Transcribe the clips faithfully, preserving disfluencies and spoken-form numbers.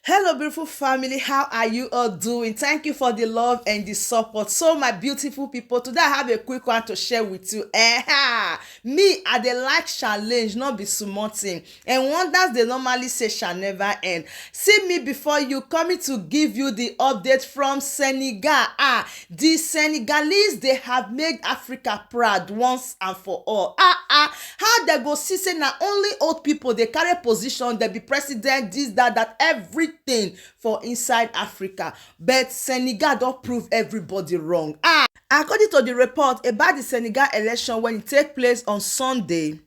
Hello, beautiful family. How are you all doing? Thank you for the love and the support. So, my beautiful people, today I have a quick one to share with you. Eh, ha! Me, I dey like challenge, not be small thing. And wonders they normally say shall never end. See me before you, coming to give you the update from Senegal. Ah, the Senegalese, they have made Africa proud once and for all. Ah, ah, how they go see say na only old people they carry position, they be president, this, that, that, everything for inside Africa. But Senegal don't prove everybody wrong. Ah, according to the report about the Senegal election when it take place on Sunday,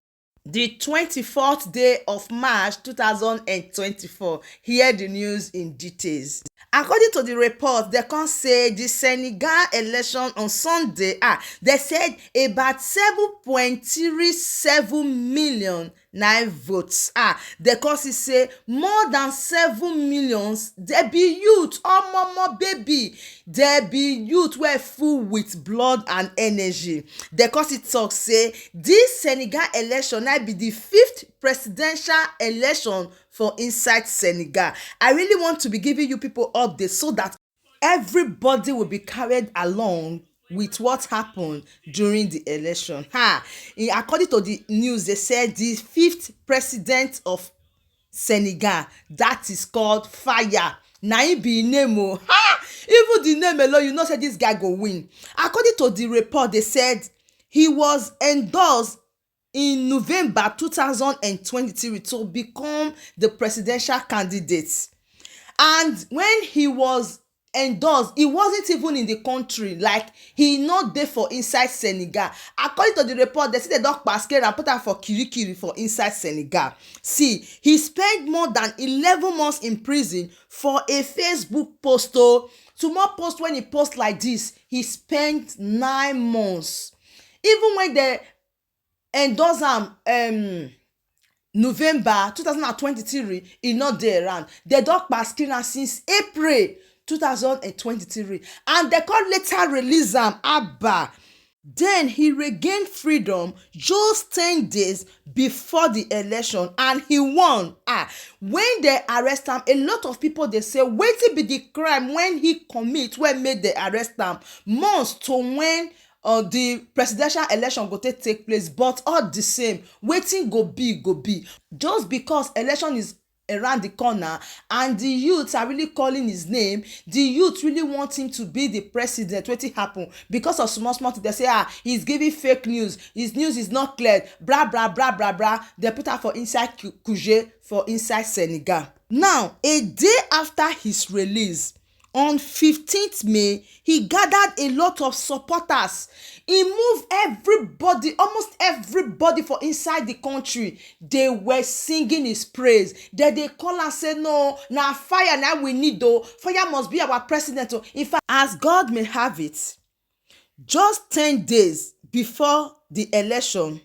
the twenty-fourth day of March two thousand and twenty-four, hear the news in details. According to the report, they can say the Senegal election on Sunday, ah, they said about seven point three seven million nine votes. Ah, they can see say more than seven millions, they be youth, omomo baby, they be youth were full with blood and energy. They can see talk say this Senegal election now be the fifth presidential election for inside Senegal. I really want to be giving you people updates so that everybody will be carried along with what happened during the election. Ha! In, according to the news, they said the fifth president of Senegal, that is called Fire. Na him be him name o. Ha! Even the name alone, you know say this guy go win. According to the report, they said he was endorsed in November two thousand and twenty-three to become the presidential candidate. And when he was endorsed, he wasn't even in the country. Like, he not there for inside Senegal. According to the report, they say they don pascare and put am for Kirikiri for inside Senegal. See, he spent more than eleven months in prison for a Facebook post. Oh, small post when he post like this, he spent nine months. Even when they endorse am, um, November two thousand and twenty-three, e no dey around. They don pascare am since April two thousand and twenty-three, and they come later release am. Abba. Then he regained freedom just ten days before the election, and he won. Ah, when they arrest am, a lot of people they say, wetin be the crime when he commit, when made they arrest am? Months to when uh, the presidential election go take take place, but all the same, wetin go be go be. Just because election is around the corner and the youths are really calling his name, the youth really want him to be the president. Wetin happen? Because of small small thing, they say, ah, he's giving fake news, his news is not clear, blah blah blah blah blah. They put am for inside Ku- Kuje, for inside Senegal. Now, a day after his release, on fifteenth May, he gathered a lot of supporters. He moved everybody, almost everybody for inside the country. They were singing his praise. Then they call and say, no, now fire now we need though. Fire must be our president. Oh. In fact, as God may have it, just ten days before the election,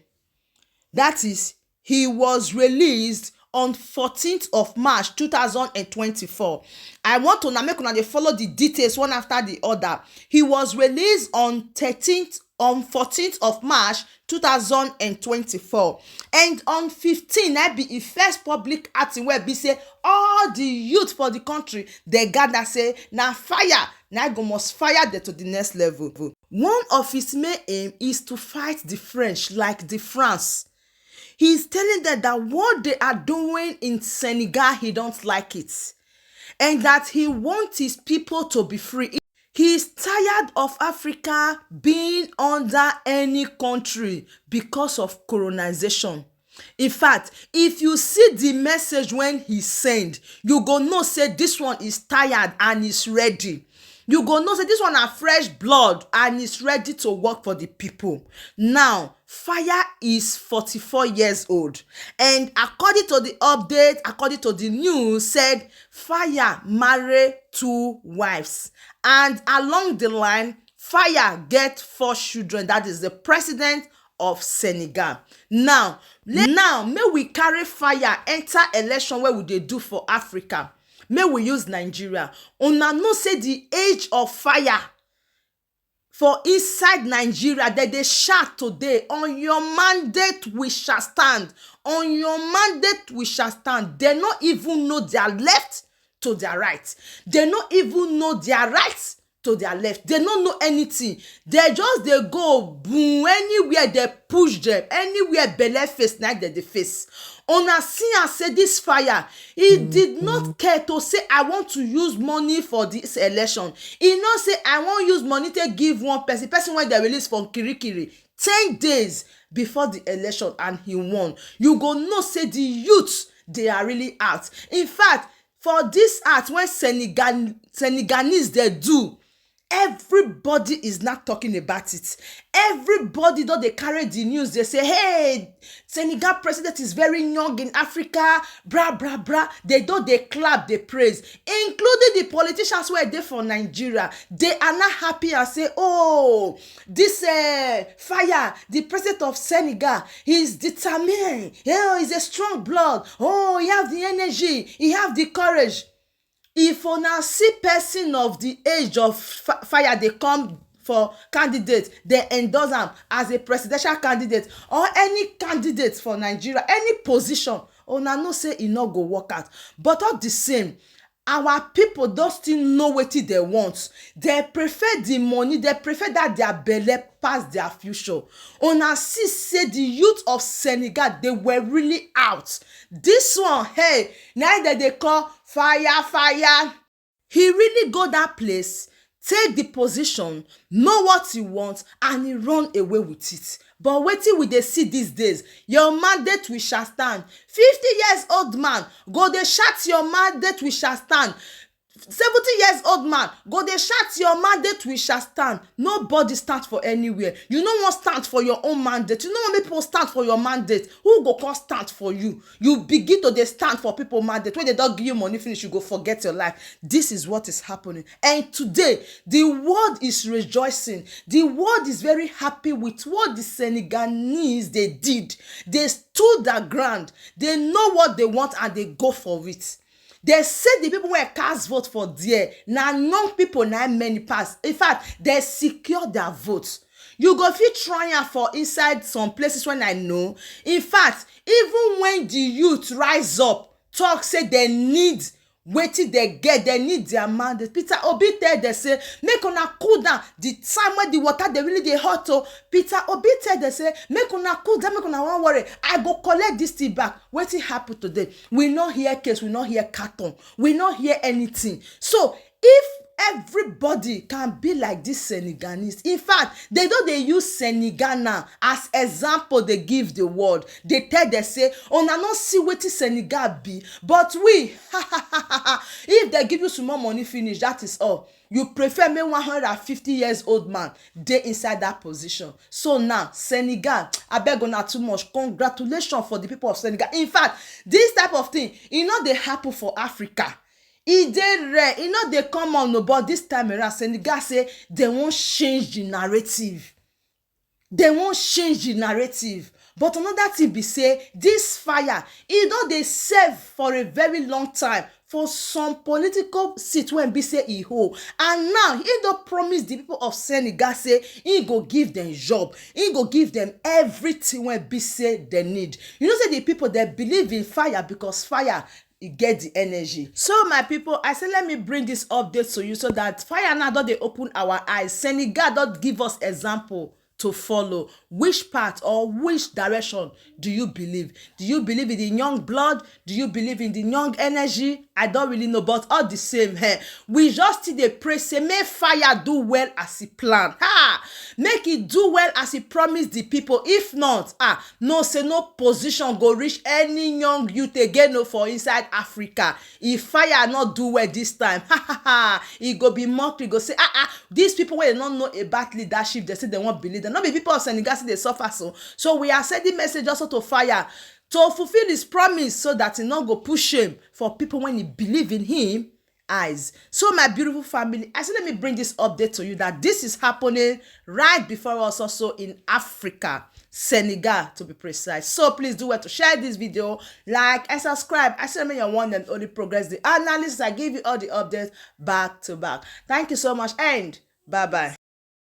that is, he was released on fourteenth of March two thousand and twenty-four. I want to now make una dey follow the details one after the other. He was released on thirteenth, on fourteenth of March two thousand and twenty-four. And on fifteen, I be a first public outing where be say all the youth for the country, they gather say, na fire, na go must fire them to the next level. One of his main aim is to fight the French, like the France. He is telling them that what they are doing in Senegal, he don't like it, and that he wants his people to be free. He is tired of Africa being under any country because of colonization. In fact, if you see the message when he send, you go know say this one is tired and is ready. You go know say this one na fresh blood and is ready to work for the people. Now, Fire is forty-four years old, and according to the update, according to the news, said Fire marry two wives, and along the line, Fire get four children. That is the president of Senegal. Now, le- now may we carry Fire enter election where we dey do for Africa. May we use Nigeria. Una know say the age of Fire for inside Nigeria, they dey shout today, on your mandate we shall stand. On your mandate we shall stand. They no even know their left to their right. They no even know their right to their left. They no know anything. They just dey go boom anywhere they push them, anywhere belle face na dem dey face. Una see am say this fire, he did not care to say, "I want to use money for this election." He no say, "I wan use money take give one person," person wey dem release from Kirikiri ten days before the election, and he won. You go know say the youth, they are really out. In fact, for this act wey Senegal, Senegalese dey do, everybody is not talking about it. Everybody don dey carry the news, they say, "Hey, Senegal president is very young in Africa," bra bra bra. They don dey clap, dey praise, including the politicians wey dey for Nigeria. They are not happy and say, "Oh, this uh, fire, the president of Senegal, he is determined. Oh, he's a strong blood. Oh, he have the energy, he have the courage." If una see person of the age of fi- fire dey come for candidate, they endorse am as a presidential candidate or any candidate for Nigeria, any position, una know say e no go work out. But all the same, our people don still know wetin they want. They prefer the money, they prefer that their belle pass their future. Una see say the youth of Senegal, they were really out. This one, hey, na dem dey call fire, fire. He really go that place, take the position, know what he wants, and he run away with it. But wetin we dey see these days, "Your mandate we shall stand." Fifty years old man go dey shout, "Your mandate we shall stand." Seventy years old man go dey shout, "Your mandate we shall stand." Nobody stand for anywhere. You no wan stand for your own mandate. You no wan make people stand for your mandate. Who go come stand for you? You begin to dey stand for people mandate. When they don give you money finish, you go forget your life. This is what is happening. And today, the world is rejoicing. The world is very happy with what the Senegalese they did. They stood their ground. They know what they want and they go for it. They say the people wey cast vote for there na young people, na many pass. In fact, they secure their vote. You go fit try am for inside some places when I know. In fact, even when the youth rise up, talk say they need wetin they get, they need their mandate. Peter Obi tell them say, "Make una cool down." The time when the water they really dey hot, oh, Peter Obi tell them say, "Make una cool down, make una wan worry. I go collect this thing back." Wetin happen today? We no hear case, we no hear carton, we no hear anything. So if everybody can be like this Senegalese, in fact, they don dey use Senegal now as example, they give the world. They tell them say, "Una no see wetin Senegal be, but we," if they give you small money finish, that is all. You prefer make one hundred and fifty years old man dey inside that position. So now, Senegal, abeg una too much. Congratulations for the people of Senegal. In fact, this type of thing, e no dey happen for Africa. E dey rare, e no dey common, no, but this time around, Senegal say they wan change the narrative. They wan change the narrative. But another thing be say, this fire, e don dey serve for a very long time for some political seat wey be say e hold. And now, he don promise the people of Senegal say he go give them job, he go give them everything wey be say they need. You know say the people, they believe in fire because fire, e get the energy. So my people, I say let me bring this update to you so that fire now don dey open our eyes. Senegal don give us example to follow. Which part or which direction do you believe? Do you believe in the young blood? Do you believe in the young energy? I don't really know, but all the same, eh, we just still dey pray say make fire do well as e plan. Ha! Make e do well as e promise the people. If not, ah, no say no position go reach any young youth again, no, for inside Africa. If fire not do well this time, ha ha ha, e go be mockery, go say, "Ah ah, these people wey no know about leadership, they say they wan be leader." No be people of Senegal say they suffer so. So we are sending message also to fire to fulfill his promise so that he no go push shame for people when he believe in him eyes. So my beautiful family, I say let me bring this update to you that this is happening right before us also in Africa, Senegal to be precise. So please do well to share this video, like and subscribe. I say remain your one and only Progress, the analyst. I give you all the updates back to back. Thank you so much and bye bye.